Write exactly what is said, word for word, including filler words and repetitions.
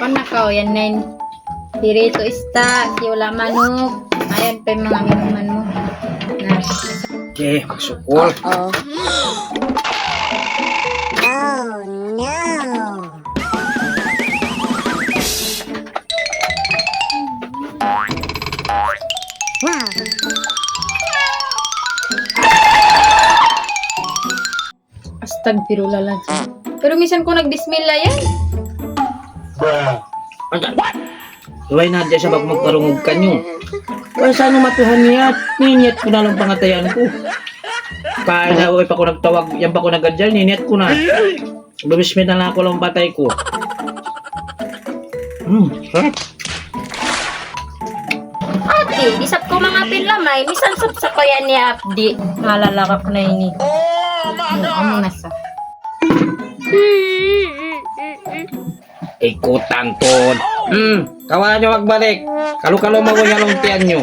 Kuwan na kaw, yan na yun. Pirito isda, siyula' manuk. Ayan pa in manga minuman mu. Na. Okay, magsukul. Oh. Oh, no. Wow. Astagfirullah, Jin. Pero minsan ku nagbismillah yan. Anta, way na hadja sabab magparungug kaniyu. Way sa unu matuhan niyat, niniyat ku na laung pangatayan ku. Kaya na, way pa ku nagtawag, yan pa ku nag-adjal, niniyat ku na. Lumismita na aku laung patay ku. Hmm, sarap. Ati, di' isab ku mangapin lamay, misan sab sa kuya ni Abdi. Nalalakak na ini. Amu na sa. Ikutan, Ton. Hmm, kawa niyu magbalik. Kalu-kalu magunya laung tiyan niyu.